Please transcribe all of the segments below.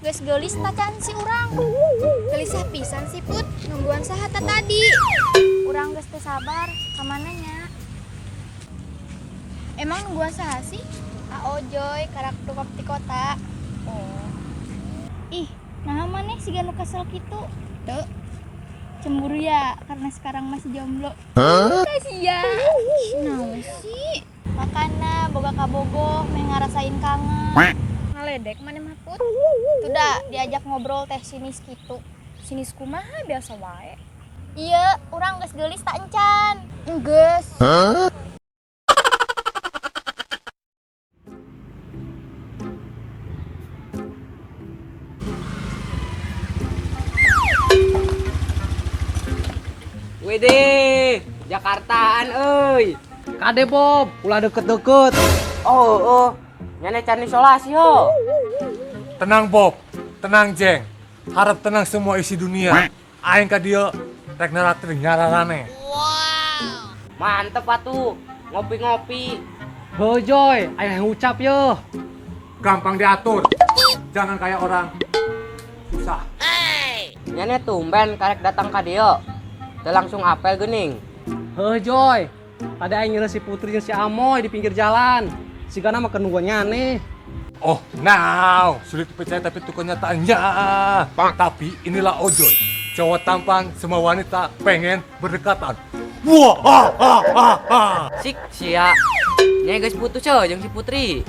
Geus geulis tacan si urang. Gelisah pisan sih Put, nungguan saha ta tadi. Urang geus teu sabar, ka mana nya? Emang nungguan saha sih? Aojoy karak tukap ti kota. Oh, Ih, naha maneh siga nu kesel kitu? Teu. Cemburu ya karena sekarang masih jomblo. Kasihan. Naon sih? Makana boga kabogoh meh ngarasain kangen. Ngaledek maneh mah Put. Tuh dah diajak ngobrol teh sinis kitu. Sinis kumaha biasa wae. Iya, urang geus geulis tak encan. Enggeus. Widih, Jakartaan euy. Kade Bob, ulah deket-deket. Oh, oh. Nyane can isolasi ho. Tenang Bob, tenang Jeng. Harap tenang semua isi dunia. Aing ka dieu rek naraktir nyararane. Mantep atuh, ngopi-ngopi. Heuh Joy, aya yang ucap yeuh. Gampang diatur. Jangan kayak orang susah. Nyane tumben karek datang ka dieu. Teu langsung apel geuning. Heuh Joy, tadi aing ngira si Putri jeung si Amoy di pinggir jalan. Sigana mah keur nungguan nyane. Oh, now sulit dipercaya tapi itu kenyataannya. Tapi inilah Ojoy, cowok tampan semua wanita pengen berdekatan. Wah, ah, ah, ah, ah. Sik sia. Nyai geus putus heuh jeung si Putri.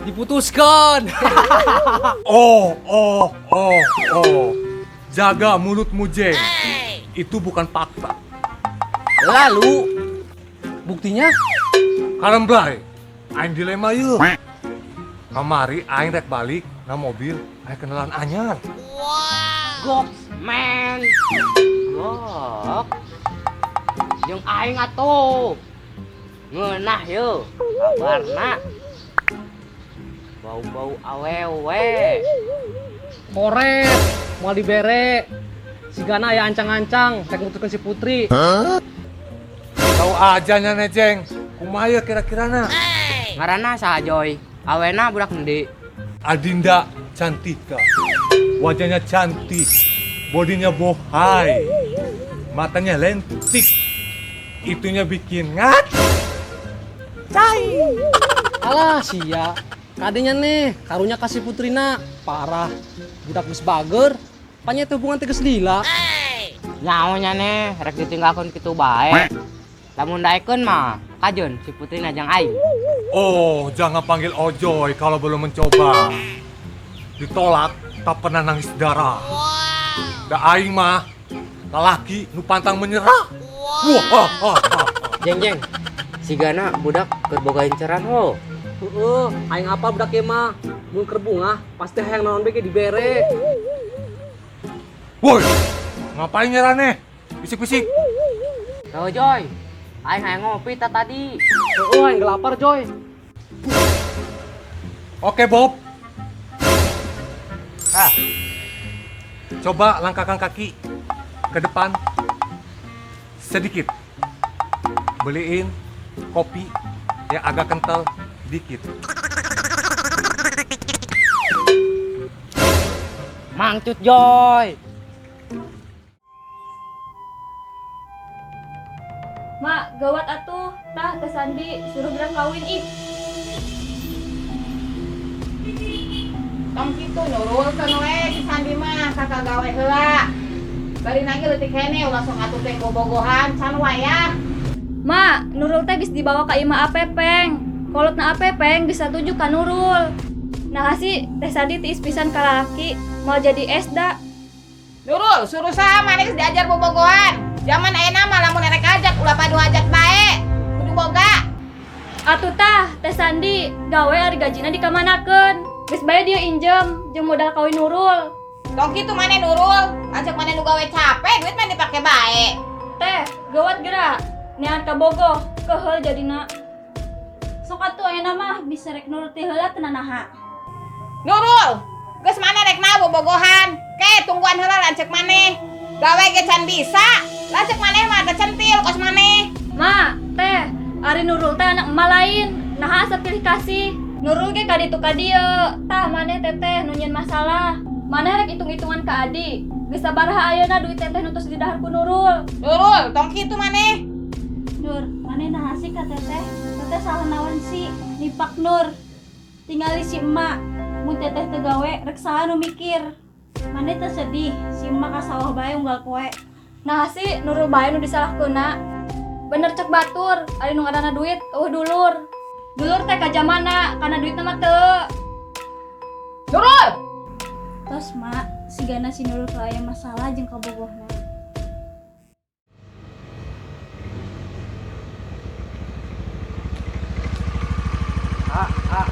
Diputuskan. Oh, oh, oh, oh. Jaga mulutmu, Jeng. Itu bukan fakta. Lalu Buktinya? Kalem blay, aing dilema yeuh. Kamari aing rek balik na mobil, aing kenalan anyar. Goks man. Gok. Jeung aing atuh. Ngeunah yeuh. Kabarna. Bau-bau awewe. Koret, moal dibere. Sigana aya ancang-ancang rek mutuskeun si Putri. Tahu aja nyane Jeng. Kumaha yeuh kira-kirana? Ngaranna saha Joy? Awena budak endi? Adinda Cantika. Wajahnya cantik, bodinya bohai, matanya lentik. Itunya bikin ngat. Cai. Alah sia. Kadenya nih, karunya kasih Putrina. Parah. Budak geus bager, panya teh hubungan teh geus lila. Nyaho nya neh, rek ditinggalkeun kitu bae. Lamun daekeun mah kajeun si Putrina jeung aing. Oh, jangan panggil Ojoy kalau belum mencoba. Ditolak, tak pernah nangis darah. Da aing mah lalaki nu pantang menyerah. Wah, ah, ah, ah. Jeng jeng. Sigana budak keur boga inceran ho. Heeh, aing apa budak ieu mah? Mun keur bungah pasti hayang naon bae ge dibere. Woi, ngapain nyerah nih? Bisik-bisik. Tuh Joy, aing hayang ngopi ta tadi. Heeh, aing lapar Joy. Oke, Bob. Ah. Coba langkahkan kaki ke depan sedikit. Beliin kopi yang agak kental dikit. Mangcut Joy. Mak, gawat atuh. Tah, Teh Sandi suruh gerak kawin ih. Tong kitu Nurul keun we si Sandi mah kakak gawe heula. Bari nage leutik hene ulah sok atuh teh bobogohan can wayah. Mak, Nurul teh geus dibawa ka imah Apepeng. Kolotna Apepeng geus satuju ka Nurul. Nah sih Teh Sandi tiis pisan ka lalaki, moal jadi esda. Nurul, suruh saha maneh geus diajar bobogohan. Zaman ayeuna mah lamun erek hajat ulah padu hajat bae. Kudu boga. Atuh tah, Teh Sandi gawe ari gajina dikamanakeun. Geus bae dia injem jeung modal kawin Nurul. Tong kitu maneh Nurul, lanceuk maneh nu gawe capek, duit mah dipake bae. Teh, gawat gerak. Nean ka bogoh, keheul jadina. Sok atuh ayeuna mah bisa rek nurut ti heula teu nanaha. Nurul, geus maneh rek na bobogohan. Ke tungguan heula lanceuk maneh. Gawe ge can bisa. Lanceuk maneh mah teu centil kos maneh. Ma, teh, ari Nurul teh anak emak lain. Naha asa pilih kasih. Nurul ge ka ditu ka dieu. Tah maneh teteh nu nyieun masalah. Maneh rek hitung-hitungan ka Adi. Geus sabaraha ayeuna duit teteh nu tos didahar ku Nurul. Nurul, tong kitu maneh. Nur, maneh naha sih ka teteh? Teteh salah naon sih? Nipak Nur. Tingali si emak. Mun teteh teu gawe rek saha nu mikir. Maneh teh sedih, si emak ka sawah bae unggal poe. Nah sih Nurul bae nu disalahkeunna. Bener cek batur, ari nu ngaranna duit eueuh dulur. Dulur teh ka jamana, kana duitna mah teu. Nurul! Tos mak, sigana si Nurul aya masalah jeung kabogohna. Ah, ah.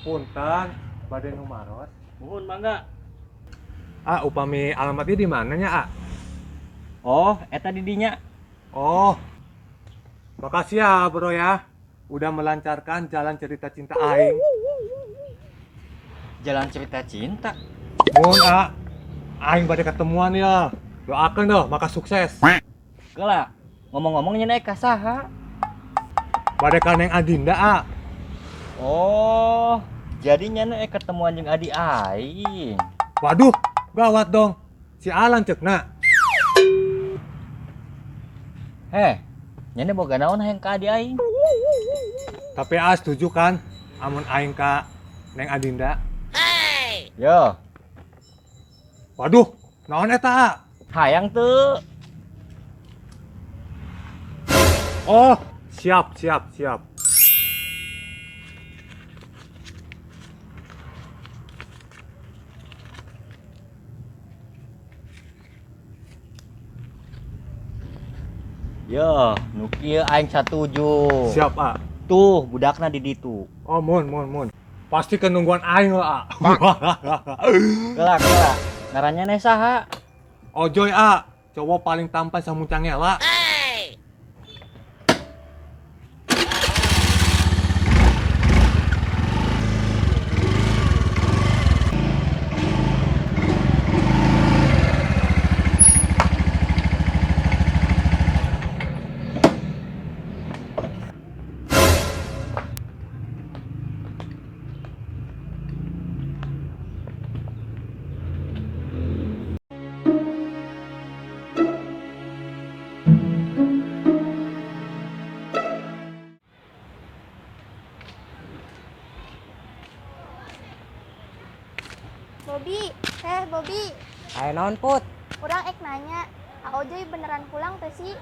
Punten, bade nu maros. Muhun mangga. Ah, upami alamatnya di mananya, ah? Oh, eta di dinya. Oh. Makasih ya, Bro ya. Udah melancarkan jalan cerita cinta aing. Jalan cerita cinta. Mun, ah. Aing bade ketemuan ya. Doakan dong, maka sukses. Kela, ngomong-ngomong nya naik ka saha? Bade ka Neng Adinda, ah. Oh, jadi nya naik ketemuan jeung adi aing. Waduh, gawat dong. Si Alan cekna. Heh, nya boga naon hayang ka adi aing? Tapi A setuju kan amun aing ka Neng Adinda. Yo. Waduh, naon eta, A? Hayang teu. Oh, siap, siap, siap. Yo, nu kieu aing satuju. Siap, A. Tuh, budakna di ditu. Oh, mun, mun, mun. Pasti kenungguan aing lah, A. Kela, kela. Ngarannya neh saha? Ojoy, A. Cowok paling tampan samucangela. Bobby, Bobby. Aya naon Put? Urang ek nanya, Ojoy beneran pulang teh sih?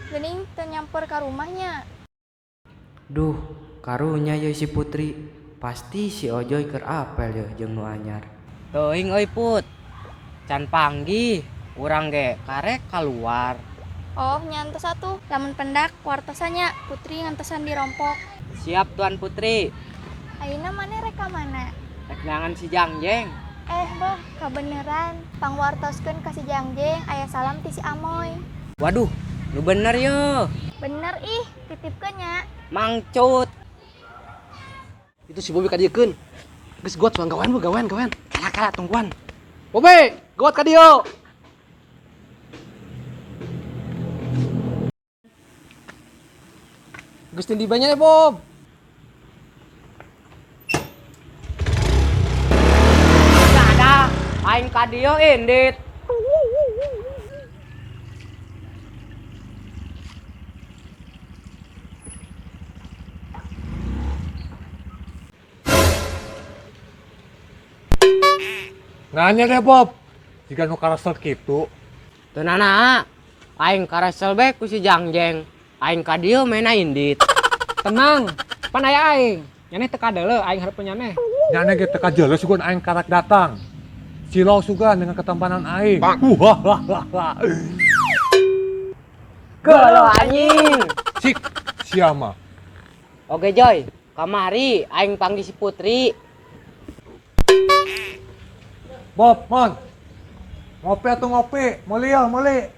Geuning teu nyamper ka rumahnya. Duh, karunya ye si Putri. Pasti si Ojoy keur apel ye jeung nu anyar. Teuing euy Put. Can panggih, urang ge karek kaluar. Oh, nyantos atuh. Lamun pendak wartosannya Putri ngantosan dirompok. Siap Tuan Putri. Ayeuna maneh rek ka mana? Rek neangan si Jangjeng. Boh, kabeneran. Pangwartoskeun ka si Jangjeng aya salam ti si Amoy. Waduh, nu bener ye. Bener ih, titipkeun nya. Mangcut. Itu si Bobby kadiekeun. Geus got bang gawean bu, gawean, gawean. Kala kala tungguan. Bobby, got ka dieu. Geus tindi banyak ya, Bob. Ada, aing ka dieu indit. Nanya deh Bob, jika nu karasel kitu. Teu nana, aing karasel bae ku si Jangjeng. Aing ka dieu mena indit. Tenang, pan aya aing. Nyaneh teu kadeuleu aing hareupeun nyaneh. Nyaneh ge teu kajeuleu sugan aing karak datang. Silau sugan dengan ketampanan aing. Gelo anjing. Sik, siama. Oke Joy, kamari aing panggil si Putri. Bob, Mon. Ngopi atau ngopi? Muli ya, muli.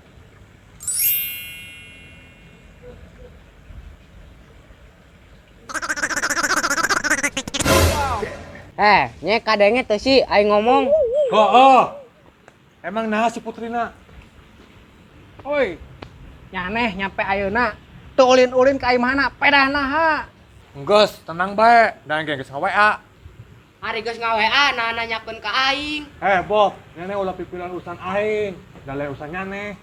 Nye kadenge teu sih aing ngomong. Heeh. Emang naha si Putrina? Oi. Nyaneh nyampe ayeuna. Teu ulin-ulin ka imahna, pedah naha. Enggeus, tenang bae, da aing geus nga-WA. Ari geus nga-WA nah nanyakeun ka aing. Eh, Bob, nyane ulah pipilan urusan aing, da lain urusan nyane.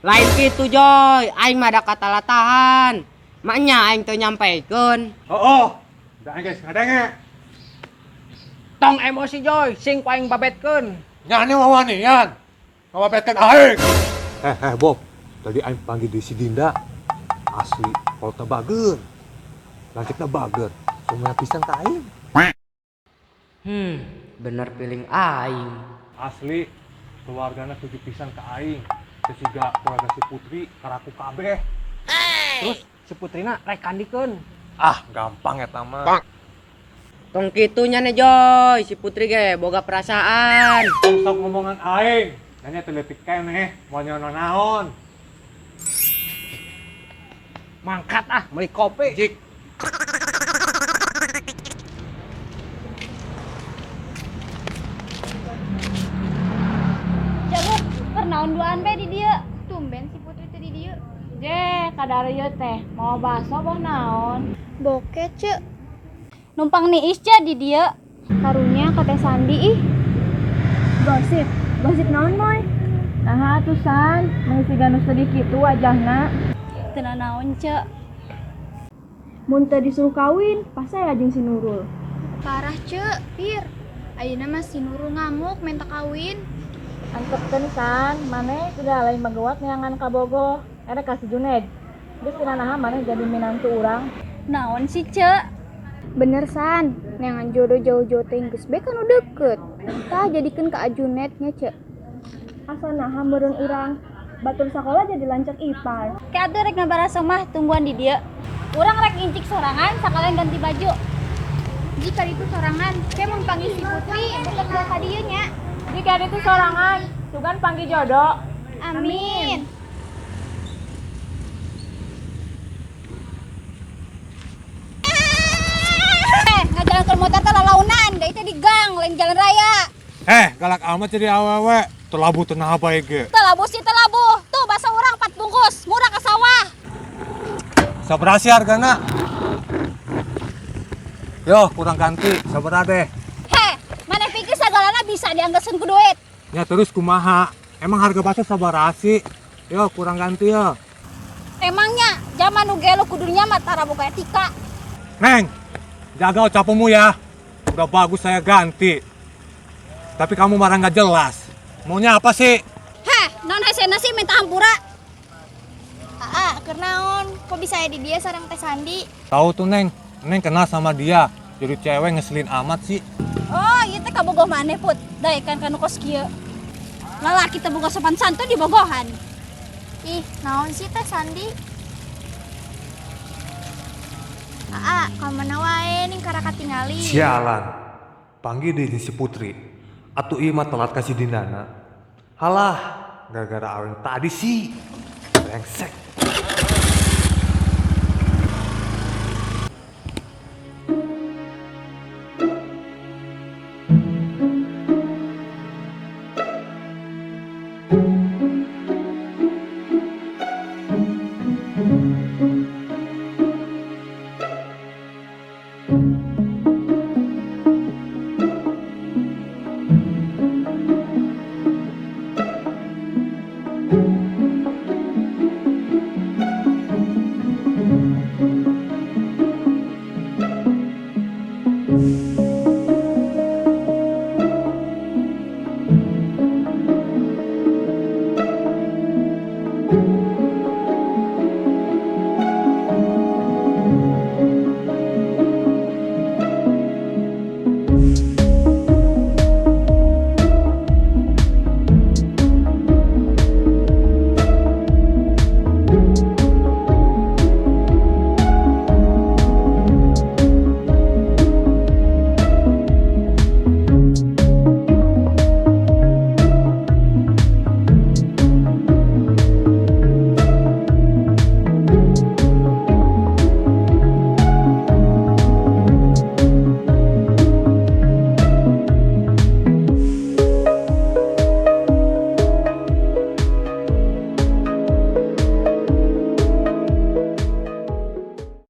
Lain kitu Joy, aing mah ada kata latahan. Maknya aing teu nyampaikeun. Oh, da aing geus ngadenge. Tong emosi Joy, sing ku aing babetkeun. Nyane wawanian. Ngawabetkeun aing. Eh, Bob, tadi aing panggil di si Dinda. Asli, kolotna bager. Lanceukna bager, semua pisan ka aing. Bener piling aing. Asli, keluargana tujuh pisan ka aing. Sesiga keluarga si Putri karaku kabeh. Terus si Putrina rek kandikeun. Ah, gampang eta mah. Tong kitu nya Joy, si Putri ge boga perasaan. Tong sok ngomongan aing. Nanya teu leutik keneh, moal nyono naon. Mangkat ah, meuli kopi. Jik. Jaluk, keur naon duaan bae di dieu? Tumben si Putri teh di dieu. Je, kadarieu teh mau baso boh naon? Boke ce, Numpang niis ce di dieu. Karunya ka Teh Sandi ih. Gosip, gosip naon moy? Nah, atuh San, mengisi ganus sedih kitu wajahna. Teu naon ce. Mun teu disuruh kawin, pasti aya jeung si Nurul. Parah ce, Pir. Ayeuna mah si Nurul ngamuk minta kawin. Antepkeun San, maneh sudah lain magewat neangan kabogoh. Erek ka si Juned. Geus cenah maneh jadi minantu urang. Naon sih ce? Bener San, neangan jodoh jauh-jauh teh geus bae kan udah deket. Tah jadikeun ka Ajunet nya ce. Asa naha meureun urang batur sakola jadi lanceuk ipar. Kayak atuh rek ngabaraso mah tungguan di dieu. Urang rek incik sorangan sakalian ganti baju. Jika itu sorangan, ke mun panggil si Putri deket bae ka dieu nya. Jika itu sorangan, sugan panggil jodoh. Amin. Ngajalankeun motor teh lalaunan, da itu di gang, lain jalan raya. Eh, galak amat jadi awewe. Telabu teu naha bae ge. Telabu sih telabu. Tuh bakso urang 4 bungkus, murah ke sawah. Sabaraha sih hargana? Yo, kurang ganti, sabaraha deh. Heh, maneh pikir sagalana bisa dianggeuskeun ku duit? Ya terus kumaha? Emang harga bakso sabaraha sih? Yo, kurang ganti yo. Emangnya zaman nu gelo kudunya mah tara boga etika. Neng, jaga ucapanmu ya. Udah bagus saya ganti. Tapi kamu marah nggak jelas. Maunya apa sih? Heh, non hesena sih minta hampura. Aa, keur naon? Kok bisa aya di dia sareng Teh Sandi? Tahu tuh Neng, Neng kenal sama dia. Jadi cewek ngeselin amat sih. Oh, ieu teh kabogoh maneh Put. Daekan kanu kos kieu. Lalaki teh boga sopan santun di bogohan. Ih, naon sih Teh Sandi? Aa, ka mana wae ning karaka tingali. Sialan. Panggil deh si Putri. Atuh ieu mah telat kasih Dinana. Halah, gara-gara awen tadi sih. Brengsek.